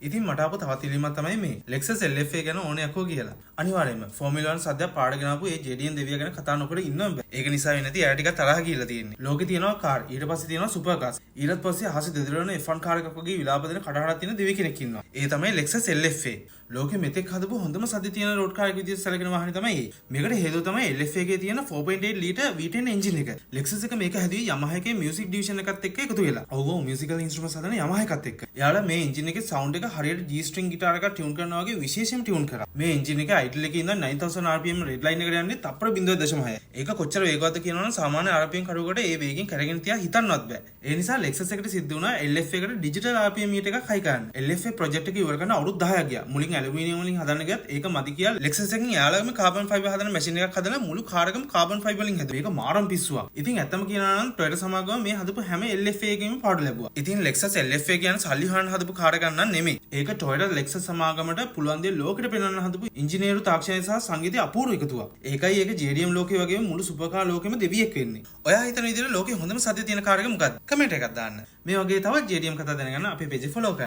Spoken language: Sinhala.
ඉතින් මට ආපු තවත් ඉල්ලීමක් තමයි මේ Lexus LFA ගැන ඕන යකෝ කියලා. අනිවාර්යයෙන්ම ෆෝමියුලා 1 සද්දයක් පාඩ ගෙනාපු ඒ JDM දෙවියා ගැන කතා නොකර ඉන්නම බෑ. ඒක නිසා වෙන්නේ නැති එයා ටිකක් තරහ ගිහිල්ලා තියෙන්නේ. ලෝකේ තියෙනවා කාර්, ඊට පස්සේ තියෙනවා සුපර් කාර්ස්. ඊට පස්සේ අහසේ දෙදරන F1 car එකක් වගේ විලාප දෙන කටහඬක් තියෙන දෙවි කෙනෙක් ඉන්නවා. ඒ තමයි Lexus LFA. ලෝකෙ මෙතෙක් හදපු හොඳම සද්ද තියෙන රෝඩ් කාර් එක විදිහට සැලකෙන වාහනේ තමයි ඒ. මේකට හේතුව තමයි LFA එකේ තියෙන 4.8 ලීටර් V10 engine එක. Lexus එක මේක හැදුවේ Yamaha එකේ මියුසික් ඩිවිෂන් එකත් එක්ක එකතු වෙලා. ඔව් ඔව්, මියුසිකල් ඉන්ස්ට්‍රුමන්ට්ස් හදන Yamaha එකත් එක්ක. එයාලා මේ එන්ජින් එකේ සවුන්ඩ් එක හරියට G string guitar එකක් ටියුන් කරනවා වගේ විශේෂයෙන්ම ටියුන් කරා. මේ එන්ජින් එක අයිඩල් එකේ ඉඳන් 9000 RPM red line එකට යන්නේ තප්පර 0.6. ඒක කොච්චර වේගවත්ද කියනවනම් සාමාන්‍ය RPM කඩුවකට ඒ වේගෙන් කැරගෙන තියා හිතන්නවත් බෑ. ඒ නිසා Lexus එකට සිද්ධ වුණා LFA එකට ඩිජිටල් RPM metre එකක් හයි කරන්න. LFA project එක ඉවර කරන්න අවුරුදු 10ක් ගියා. මුලින් ඇලුමිනියම් වලින් හදන්න ගියත් ඒක මදි කියලා Lexus එකෙන් එයාලගේම කාබන් ෆයිබර් හදන මැෂින් එකක් හදලා මුළු කාර් එකම කාබන් ෆයිබර් වලින් හැදුවා. මේක මාරම පිස්සුවක්. ඉතින් ඇත්තම කියනවා නම් Toyota සමාගම මේ හදපු හැම LFA එකකින්ම පාඩු ලැබුවා. ඉතින් Lexus LFA කියන්නේ සල්ලි හොයන්න හදපු කාර් එකක් නම් නෙමෙයි. ඒක Toyota Lexus සමාගමට පුළුවන් දේ ලෝකෙට පෙන්වන්න හදපු ඉංජිනේරු තාක්ෂණය සහ සංගීතයේ අපූර්ව එකතුවක්. ඒකයි ඒක JDM ලෝකේ වගේම මුළු සුපර් කාර් ලෝකෙම දෙවියෙක් වෙන්නේ. ඔයා හිතන විදිහට ලෝකේ හොඳම සද්ද තියෙන කාර් එක මොකක්ද? කමෙන්ට් එකක් දාන්න. මේ වගේ තවත් JDM කතා දැනගන්න අපේ පේජ් එක ෆලෝ කරන්න.